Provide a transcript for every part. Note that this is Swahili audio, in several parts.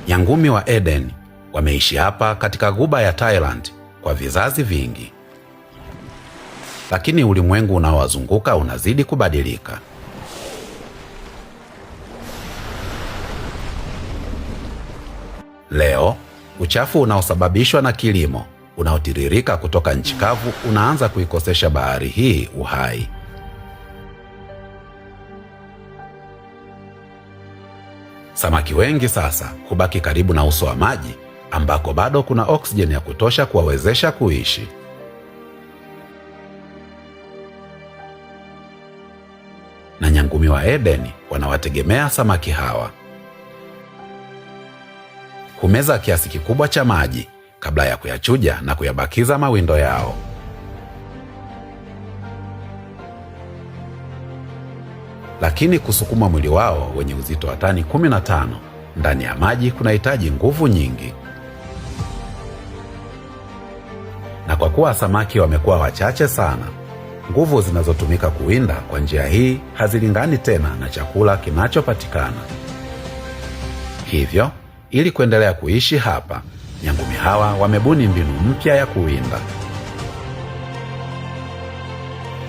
Nyangumi wa Eden wameishi hapa katika ghuba ya Thailand kwa vizazi vingi, lakini ulimwengu unaowazunguka unazidi kubadilika. Leo uchafu unaosababishwa na kilimo unaotiririka kutoka nchi kavu unaanza kuikosesha bahari hii uhai. Samaki wengi sasa hubaki karibu na uso wa maji ambako bado kuna oksijeni ya kutosha kuwawezesha kuishi. Na nyangumi wa Edeni wanawategemea samaki hawa. Humeza kiasi kikubwa cha maji kabla ya kuyachuja na kuyabakiza mawindo yao. Lakini kusukuma mwili wao wenye uzito wa tani 15 ndani ya maji kunahitaji nguvu nyingi. Na kwa kuwa samaki wamekuwa wachache sana, nguvu zinazotumika kuwinda kwa njia hii hazilingani tena na chakula kinachopatikana. Hivyo, ili kuendelea kuishi hapa, nyangumi hawa wamebuni mbinu mpya ya kuwinda,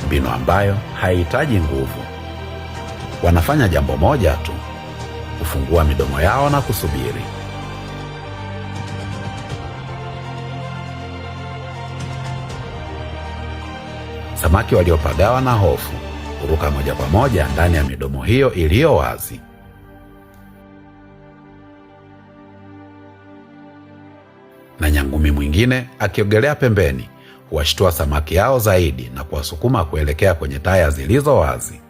mbinu ambayo haihitaji nguvu. Wanafanya jambo moja tu, kufungua midomo yao na kusubiri. Samaki waliopagawa na hofu huruka moja kwa moja ndani ya midomo hiyo iliyo wazi. Na nyangumi mwingine akiogelea pembeni huwashtua samaki hao zaidi na kuwasukuma kuelekea kwenye taya zilizo wazi.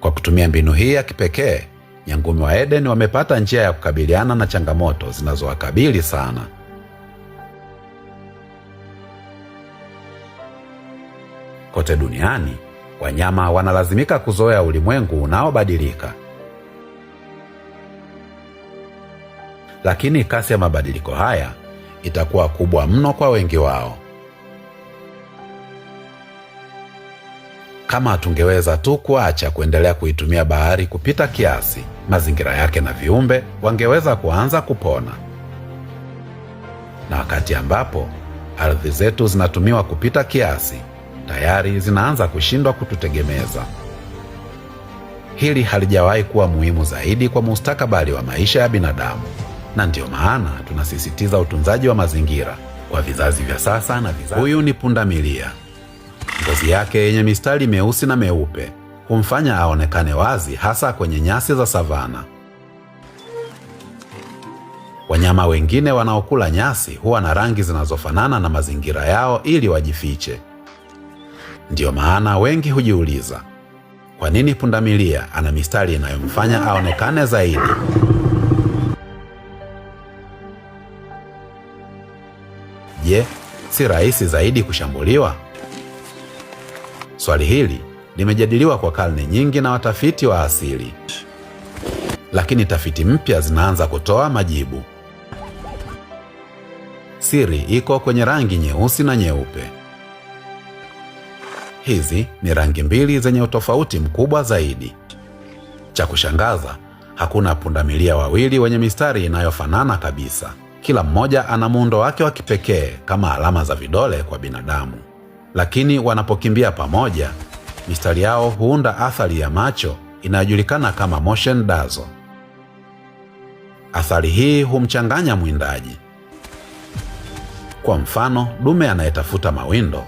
Kwa kutumia mbinu hii ya kipekee, nyangumi wa Eden wamepata njia ya kukabiliana na changamoto zinazowakabili sana. Kote duniani, wanyama wanalazimika kuzoea ulimwengu unaobadilika. Lakini kasi ya mabadiliko haya itakuwa kubwa mno kwa wengi wao. Kama tungeweza tu kuacha kuendelea kuitumia bahari kupita kiasi, mazingira yake na viumbe wangeweza kuanza kupona. Na wakati ambapo ardhi zetu zinatumiwa kupita kiasi, tayari zinaanza kushindwa kututegemeza. Hili halijawahi kuwa muhimu zaidi kwa mustakabali wa maisha ya binadamu, na ndiyo maana tunasisitiza utunzaji wa mazingira kwa vizazi vya sasa na vizazi. Huyu ni pundamilia. Ngozi yake yenye mistari meusi na meupe humfanya aonekane wazi, hasa kwenye nyasi za savana. Wanyama wengine wanaokula nyasi huwa na rangi zinazofanana na mazingira yao ili wajifiche. Ndiyo maana wengi hujiuliza, kwa nini pundamilia ana mistari inayomfanya aonekane zaidi? Je, si rahisi zaidi kushambuliwa? Swali hili limejadiliwa kwa karne nyingi na watafiti wa asili, lakini tafiti mpya zinaanza kutoa majibu. Siri iko kwenye rangi nyeusi na nyeupe. Hizi ni rangi mbili zenye utofauti mkubwa zaidi. Cha kushangaza, hakuna pundamilia wawili wenye mistari inayofanana kabisa. Kila mmoja ana muundo wake wa kipekee kama alama za vidole kwa binadamu. Lakini wanapokimbia pamoja, mistari yao huunda athari ya macho inayojulikana kama motion dazzle. Athari hii humchanganya mwindaji. Kwa mfano, dume anayetafuta mawindo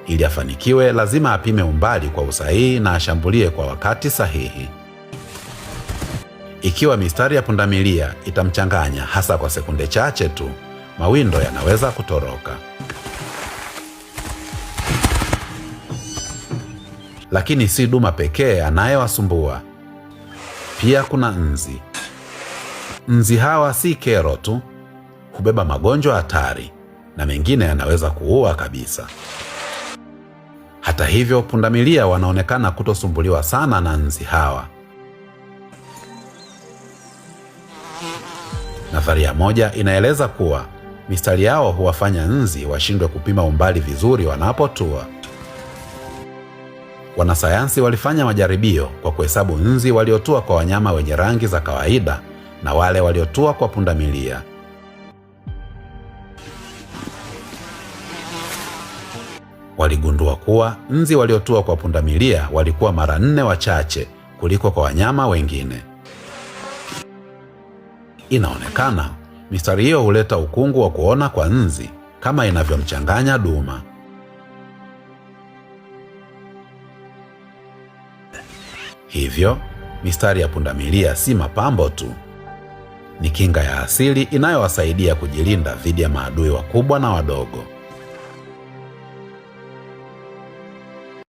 ili afanikiwe, lazima apime umbali kwa usahihi na ashambulie kwa wakati sahihi. Ikiwa mistari ya pundamilia itamchanganya, hasa kwa sekunde chache tu, mawindo yanaweza kutoroka. Lakini si duma pekee anayewasumbua, pia kuna nzi. Nzi hawa si kero tu, hubeba magonjwa hatari na mengine yanaweza kuua kabisa. Hata hivyo, pundamilia wanaonekana kutosumbuliwa sana na nzi hawa. Nadharia moja inaeleza kuwa Mistari yao huwafanya nzi washindwe kupima umbali vizuri wanapotua. Wanasayansi walifanya majaribio kwa kuhesabu nzi waliotua kwa wanyama wenye rangi za kawaida na wale waliotua kwa pundamilia. Waligundua kuwa nzi waliotua kwa pundamilia walikuwa mara 4 wachache kuliko kwa wanyama wengine. Inaonekana mistari hiyo huleta ukungu wa kuona kwa nzi kama inavyomchanganya duma. Hivyo, mistari ya pundamilia si mapambo tu. Ni kinga ya asili inayowasaidia kujilinda dhidi ya maadui wakubwa na wadogo.